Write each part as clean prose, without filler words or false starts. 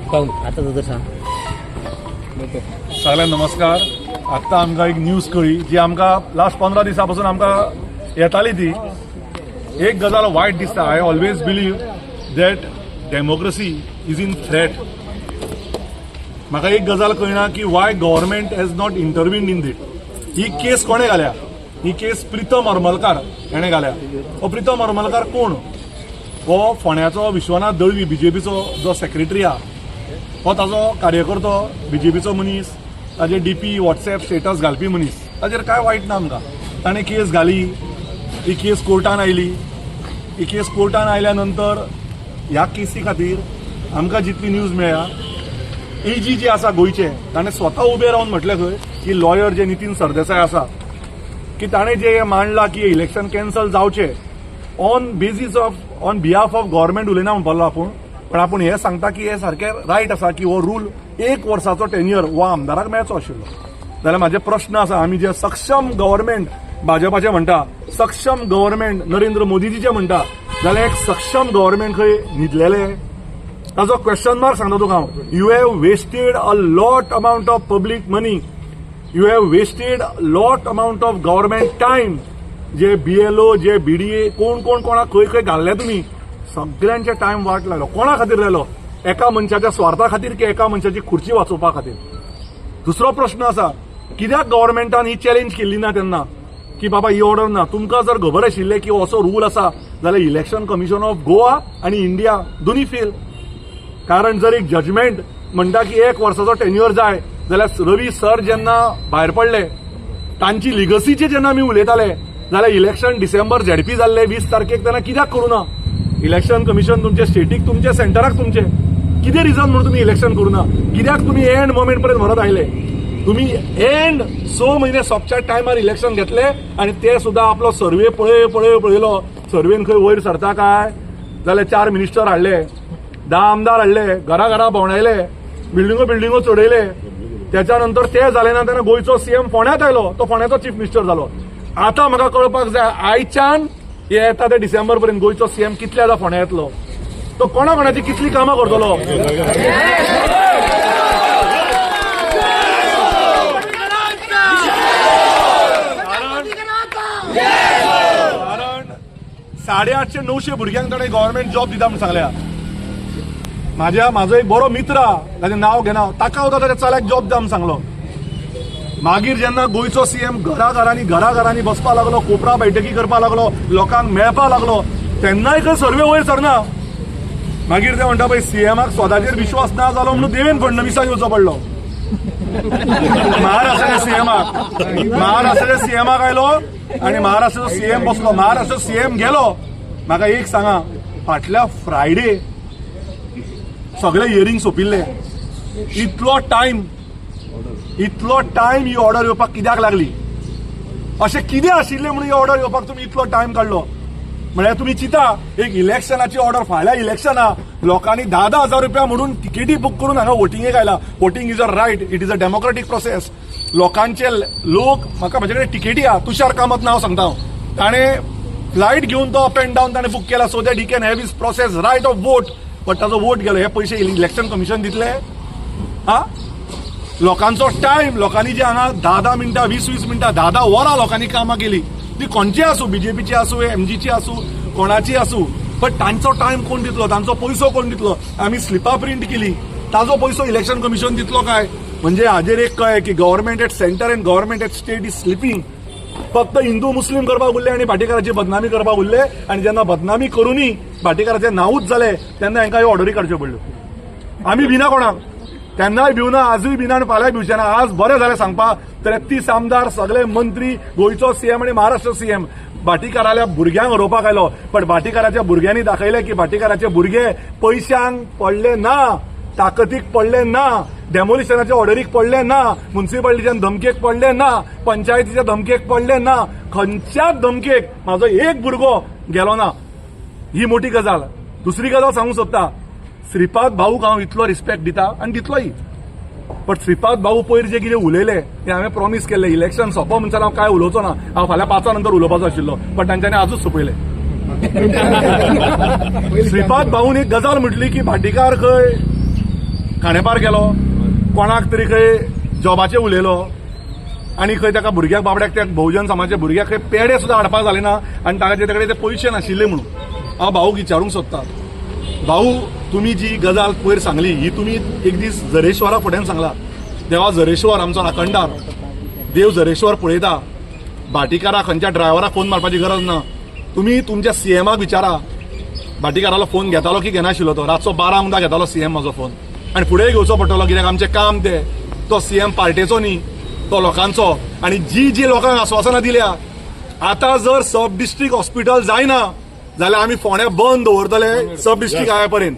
आतां तर सांग. सगळ्यांक नमस्कार. आत्तां आमकां एक न्यूज कळ्ळी जी आमकां लास्ट 15 दिसां पासून आमकां येताली. ती एक गजाल वायट दिसता. I always believe that democracy is in threat. म्हाका एक गजाल कळना की why government has not intervened in that. ही केस कोणें घाल्या? ही केस प्रितम हरमलकार हेणें घाल्या. हो प्रितम हरमलकार कोण? हो फोंड्याचो विश्वनाथ दळवी बीजेपीचो जो सेक्रेटरी आहा, हो ताजो कार्यकर्तो, बीजेपीचो मनीस, ताजे डीपी वॉट्सएप स्टेटस घालपी मनीस. ताजेर कांय वायट ना आमकां. ताणें केस घाली, ही केस कोर्टान आयली. ही केस कोर्टान आयल्या नंतर ह्या केसी खातीर आमकां जितली न्यूज मेळ्ळ्या, एजी जे आसा गोंयचे, ताणें स्वता उबे रावन म्हटलें खंय की लॉयर जे नितीन सरदेसाय आसा की ताणें जे मांडलां की इलेक्शन कॅन्सल जावचें on basis of on behalf of government उलयना म्हणपाक आपूण, पण आपूण हें सांगता की हें सारकें रायट आसा की हो रूल एक वर्साचो टेन्युअर हो आमदाराक मेळचो आशिल्लो. जाल्यार म्हाजे प्रश्न आसा, आमी जे सक्षम गव्हर्मेंट भाजपाचे म्हणटा, सक्षम गव्हर्मेंट नरेंद्र मोदीजीचे म्हणटा, जाल्यार एक सक्षम गव्हर्मेंट खंय न्हिदलेले? ताजो क्वेश्चन मार्क सांगता तुका हांव. You have wasted a lot amount of public money, you have wasted lot amount of government time. J BLO, J BDA, कोण कोण कोणाक खंय खंय घाल्ले तुमी, सगळ्यांचे टायम वाट लागलो. कोणा खातीर लायलो? एका मनशाच्या स्वार्था खातीर की एका मनशाची खुर्ची वाचोवपा खातीर? दुसरो प्रश्न आसा, कित्याक गव्हर्मेंटान ही चॅलेंज केल्ली ना तेन्ना की बाबा ही ऑर्डर ना? तुमकां जर खबर आशिल्लें की असो रूल आसा जाल्यार इलेक्शन कमिशन ऑफ गोवा आनी इंडिया दोनी फेल. कारण जर एक जजमेंट म्हणटा की एक वर्साचो टेन्युअर जाय जाल्यार रवी सर जेन्ना भायर पडले तांची लिगसीचे जेन्ना आमी उलयताले जाल्यार इलेक्शन डिसेंबर झेडपी जाल्ले 20 तारखेक, तेन्ना कित्याक करूं ना? इलेक्शन कमिशन तुमचे स्टेटीक, तुमचे सेंटराक तुमचे कितें रिजन म्हणून तुमी इलेक्शन करूं ना? कित्याक तुमी एंड मोमेंट पर्यंत व्हरत आयले? तुमी एंड 6 म्हयने सोंपच्या टायमार इलेक्शन घेतले आनी ते सुद्दां आपलो सर्वे पळय पळय पळयलो. सर्वेन खंय वयर सरता काय जाल्यार 4 मिनिस्टर हाडले, 10 आमदार हाडले, घरा घरा भोंवडायले, बिल्डिंगो बिल्डिंगो चडयले. त्याच्या नंतर ते जाले ना तेन्ना गोंयचो सीएम फोंड्यांत आयलो, तो फोंड्याचो चीफ मिनिस्टर जालो. आतां म्हाका कळपाक जाय, आयच्यान हे येता ते डिसेंबर पर्यंत गोंयचो सीएम कितले आतां फोंड्या येतलो, तो कोणा कोणाची कितली कामां करतलो? कारण 850 900 भुरग्यांक ताणें गव्हर्मेंट जॉब दिता म्हूण सांगल्या. म्हाजो एक बरो मित्र आहा, ताजें नांव घेना, ताका सुद्दां ताच्या चल्याक जॉब दिता म्हूण सांगलो. मागीर जेन्ना गोंयचो सीएम घरा घरांनी बसपाक लागलो, कोपरा बैठकी करपाक लागलो, लोकांक मेळपाक लागलो, तेन्नाय खंय सर्वे वयर सरना. मागीर ते म्हणटा पळय सीएमाक स्वताचेर विश्वास ना जालो म्हणून देवेंद्र फडणवीसाक येवचो पडलो. महाराष्ट्राच्या सीएमाक आयलो आनी महाराष्ट्राचो सीएम बसलो, महाराष्ट्राचो सीएम गेलो. म्हाका एक सांगा, फाटल्या फ्रायडे सगळे हियरींग सोंपिल्ले, इतलो टायम ही ऑर्डर येवपाक कित्याक लागली? अशें कितें आशिल्लें म्हणून ही ऑर्डर येवपाक तुमी इतलो टायम काडलो? म्हळ्यार तुमी चिंता, एक इलेक्शनाची ऑर्डर, फाल्यां इलेक्शना, लोकांनी 10-10 हजार रुपया म्हणून तिकेटी बूक करून हांगा वोटिंगेक आयला. Voting is a right, it is a democratic process. लोकांचे लोक, म्हाका म्हजे कडेन तिकेटी आहा, तुषार कामत नांव सांगता हांव, ताणें फ्लायट घेवन तो अप एंड डावन ताणें बूक केला so that he can have his process right of vote. But ताजो वोट गेलो. हे पयशे इलेक्शन कमिशन दितले? हा, लोकांचो टायम, लोकांनी जे हांगा 10-10 मिनटां, 20-20 मिनटां, 10-10 वरां लोकांनी कामां केली, ती कोणची आसूं, बीजेपीची आसूं, एमजीची आसूं, कोणाची आसूं, बट तांचो टायम कोण दितलो? तांचो पयसो कोण दितलो? आमी स्लिपां प्रिंट केली, ताजो पयसो इलेक्शन कमिशन दितलो काय? म्हणजे हाजेर एक कळ्ळें की government at centre and government at state is sleeping. फक्त हिंदू मुस्लीम करपाक उरले आनी भाटीकाराची बदनामी करपाक उरले. आनी जेन्ना बदनामी करूनय भाटीकाराचें नांवूच जालें तेन्ना हांकां ह्यो ऑर्डरी काडच्यो पडल्यो. आमी भिना कोणाक, तेन्नाय भिवना, आजूय भिना आनी फाल्यांय भिवचे ना. आज बरें जालें सांगपाक, 33 आमदार, सगळे मंत्री, गोंयचो सीएम आनी महाराष्ट्र सीएम भाटीकाराल्या भुरग्यांक हरोवपाक आयलो. पण भाटीकाराच्या भुरग्यांनी दाखयलें की भाटीकाराचे भुरगे पयशांक पडले ना, ताकदीक पडले ना, डेमोलिशनाच्या ऑर्डरीक पडले ना, म्युन्सिपालिटीच्या धमकेक पडले ना, पंचायतीच्या धमकेक पडले ना, खंयच्याच धमकेक म्हाजो एक भुरगो गेलो ना. ही मोठी गजाल. दुसरी गजाल सांगूंक सोदता, श्रीपाद भाऊक हांव इतलो रिस्पेक्ट दिता आनी दितलोय, बट श्रीपाद भाऊ पयर जे कितें उलयले ते हांवें प्रॉमीस केल्लें, इलेक्शन सोंपो म्हणसर हांव कांय उलोवचो ना, हांव फाल्यां 5 नंतर उलोवपाचो आशिल्लो, बट तांच्यांनी आजूच सोंपयलें. श्रीपाद भाऊन एक गजाल म्हटली की भाटीकार खंय खांडेपार गेलो, कोणाक तरी खंय जॉबाचें उलयलो आनी खंय ताका भुरग्याक बाबड्याक, त्या बहुजन समाजाच्या भुरग्याक खंय पेडे सुद्दां हाडपाक जाले ना आनी ताका ते कडेन ते पयशे नाशिल्ले म्हणून. हांव भाऊक विचारूंक सोदता, भाऊ, तुमी जी गजाल पयर सांगली ही तुमी एक दीस जरेश्वरा फुड्यान सांगला. देवा जरेश्वर आमचो राखणदार, देव जरेश्वर पळयता. भाटीकारा खंयच्या ड्रायव्हराक फोन मारपाची गरज ना. तुमी तुमच्या सीएमाक विचारा, भाटीकारालो फोन घेतालो की घेनाशिल्लो तो. रातचो 12 सुद्दां घेतालो सीएम म्हाजो फोन आनी फुडें घेवचो पडटलो, कित्याक आमचें काम तें. तो सीएम पार्टेचो न्ही, तो लोकांचो. आनी जी जी लोकांक आस्वासनां दिल्या, आतां जर सब डिस्ट्रिक्ट हॉस्पिटल जायना जाल्यार आमी फोंड्या बंद दवरतले सब डिस्ट्रिक्ट आया पर्यंत.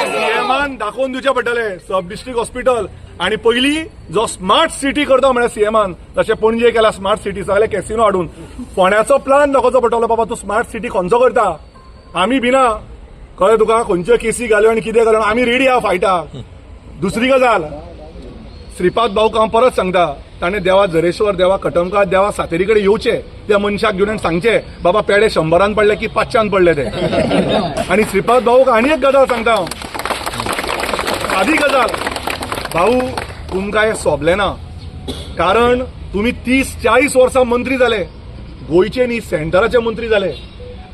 सीएमान दाखोवन दिवचें पडटलें सब डिस्ट्रिक्ट हॉस्पिटल. आनी पयली जो स्मार्ट सिटी करता म्हळ्यार सीएमान, तशें पणजे केला स्मार्ट सिटी, सगळे कॅसिनो हाडून. फोंड्याचो प्लान दाखोवचो पडटलो, बाबा तूं स्मार्ट सिटी खंयचो करता. आमी भिना, कळ्ळें तुका, खंयच्यो केसी घाल्यो आनी कितें घाल्यो, आमी रेडी आहा फायटाक. दुसरी गजाल, श्रीपाद भाऊक हांव परत सांगता, ताणें देवा जरेश्वर, देवा कटमकार, देवा सातेरी कडेन येवचें त्या मनशाक घेवन आनी सांगचें, बाबा पेडे 100 पडले की 500 पडले ते. आनी श्रीपाद भाऊक आनी एक गजाल सांगता हांव, सादी गजाल, भाऊ तुमकां हें सोबलें ना, कारण तुमी 30-40 वर्सां मंत्री जाले, गोंयचे न्ही सेंटराचे मंत्री जाले.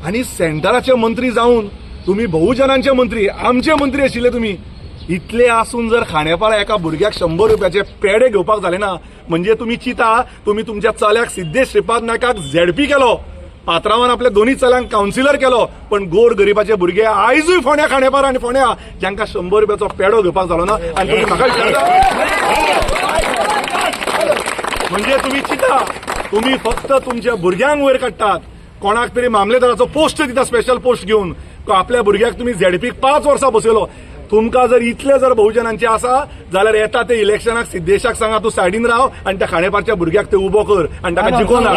आनी सेंटराचे मंत्री जावन तुमी बहुजनांचे मंत्री, आमचे मंत्री आशिल्ले तुमी. इतले आसून जर खांडेपारा एका भुरग्याक 100 रुपयाचे पेडे घेवपाक जाले ना, म्हणजे तुमी चिंता, तुमी तुमच्या चल्याक सिद्धेश श्रीपाद नायकाक झेडपी केलो, पात्रावान आपल्या दोन्ही चल्यांक कावन्सिलर केलो, पण गोर गरिबाचे भुरगे आयजूय फोंड्या खांडेपार आनी फोंड्या जांकां 100 रुपयाचो पेडो घेवपाक जालो ना. आनी तुमी म्हाका विचारता, म्हणजे तुमी चिंता, तुमी फक्त तुमच्या भुरग्यांक वयर काडटात, कोणाक तरी मामलेदाराचो पोस्ट दिता, स्पेशल पोस्ट घेवन आपल्या भुरग्याक तुमी झेडपीक 5 वर्सां बसयलो. तुमकां जर इतले जर बहुजनांचे आसा जाल्यार येता ते इलेक्शनाक सिद्धेशाक सांगा तूं सायडीन राव आनी त्या खांडेपारच्या भुरग्याक ते उबो कर आनी ताका जिखोवन हाड.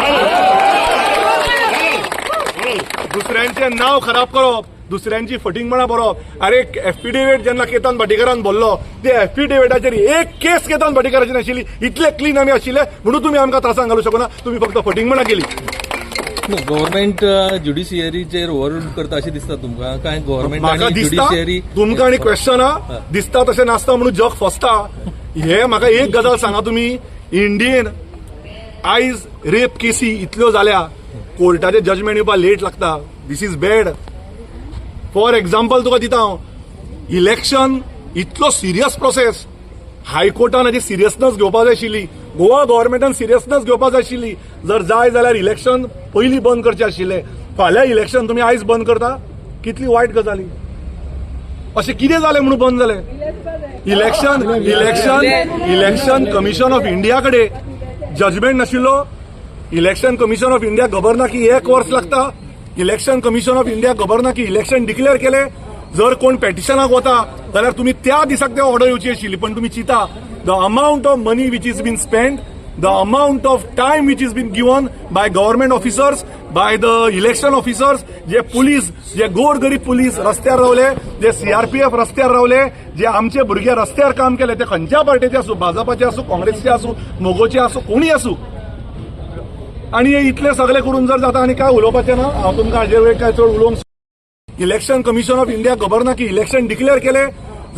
दुसऱ्यांचें नांव खराब करप, दुसऱ्यांची फटींगपणां बरोवप. अरे एफिडेवीट जेन्ना केतन भाटीकारान भरलो, ते एफिडेविटाचेर एक केस केतन भाटीकाराची नाशिल्ली. इतले क्लीन आमी आशिल्ले म्हणून तुमी आमकां त्रासान घालूंक शकना. तुमी फक्त फटींगपणां केली. गव्हर्मेंट ज्युडिशियरीचेर ओव्हररूल करता अशें दिसता तुमकां काय गव्हर्मेंट म्हाका आनी दिसता ज्युडिशियरी तुमकां आनी क्वेश्चन दिसता तशें नासता म्हणून जग फसता. हे म्हाका एक गजाल सांगा, तुमी इंडियेन आयज रेप केसी इतल्यो जाल्या, कोर्टाचे जजमेंट येवपाक लेट लागता. This is bad. For example तुका दिता हांव, इलेक्शन इतलो सिरियस प्रोसेस, हायकोर्टान हाची सिरियसनेस घेवपाक जाय आशिल्ली, गोवा गव्हर्मेंटान सिरियसनेस घेवपाक जाय आशिल्ली. जर जाय जाल्यार इलेक्शन पयलीं बंद करचें आशिल्लें. फाल्यां इलेक्शन तुमी आयज बंद करता, कितली वायट गजाली. अशें कितें जालें म्हणून बंद जालें election? Election commission of India कडेन जजमेंट नाशिल्लो. इलेक्शन कमिशन ऑफ इंडिया खबर ना की एक वर्स लागता. इलेक्शन कमिशन ऑफ इंडिया खबर ना की इलेक्शन डिक्लेअर केले, जर कोण पेटिशनाक वता जाल्यार तुमी त्या दिसाक ते ऑर्डर येवची आशिल्ली. पण तुमी चिंता, the amount of money which is been spend, the amount of time which is been given by government officers, by the election officers, जे पुलीस, जे गोर गरीब पुलीस रस्त्यार रावले, जे सीआरपीएफ रस्त्यार रावले, जे आमचे भुरगे रस्त्यार काम केले, ते खंयच्या पार्टीचे आसूं, भाजपाचे आसूं, काँग्रेसचे आसूं, मोगोचे आसूं, कोणूय आसूं. आनी हे इतले सगळे करून जर जाता आनी काय उलोवपाचें ना हांव तुमकां हाजेर वेळ काय चड उलोवंक. इलेक्शन कमिशन ऑफ इंडिया खबर ना की इलेक्शन डिक्लेअर केले,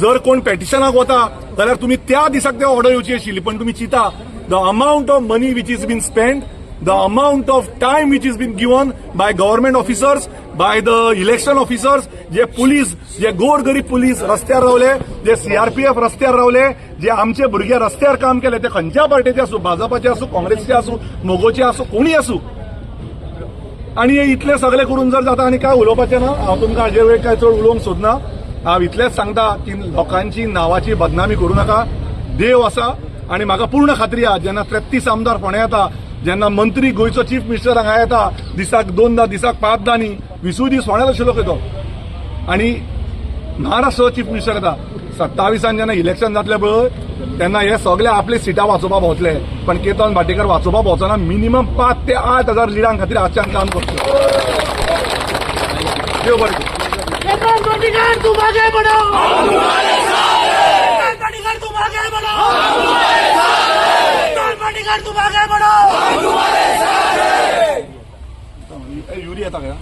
जर कोण पेटिशनाक वता जाल्यार तुमी त्या दिसाक ते ऑर्डर येवची आशिल्ली. पण तुमी चिंता, the amount of money which is been spend, the amount of time which is been given by government officers, by the election officers, जे पुलीस, जे गोर गरीब पुलीस रस्त्यार रावले, जे सीआरपीएफ रस्त्यार रावले, जे आमचे भुरगे रस्त्यार काम केले, ते खंयच्या पार्टीचे आसूं, भाजपाचे आसूं, काँग्रेसचे आसूं, मोगोचे आसूं, कोणूय आसूं. आनी हे इतले सगळे करून जर जाता आनी काय उलोवपाचें ना हांव तुमकां हाजेर वेळ काय चड उलोवंक सोदना. हांव इतलेंच सांगता की लोकांची नांवाची बदनामी करूं नाका. देव आसा आनी म्हाका पूर्ण खात्री आहा, जेन्ना 33 आमदार फोंड्या येता, जेन्ना मंत्री गोंयचो चीफ मिनिस्टर हांगा येता, दिसाक 2दा, दिसाक 5दा न्ही, 20 दीस फोंड्यात आशिल्लो खंय तो. आनी महाराष्ट्राचो चीफ मिनिस्टर येता, 27 जेन्ना इलेक्शन जातलें पळय, तेन्ना हे सगळे आपली सिटां वाचोवपाक भोंवतले, पण केतन भाटीकर वाचोवपाक भोंवचो ना. मिनिमम 5 ते 8 हजार लिडां खातीर आजच्यान काम करतलो. देव बरें करूं. केतन भाटीकर, तुम आगे बढ़ो. केतन भाटीकर, तुम आगे बढ़ो. केतन भाटीकर, तुम आगे बढ़ो. युरी येता काय?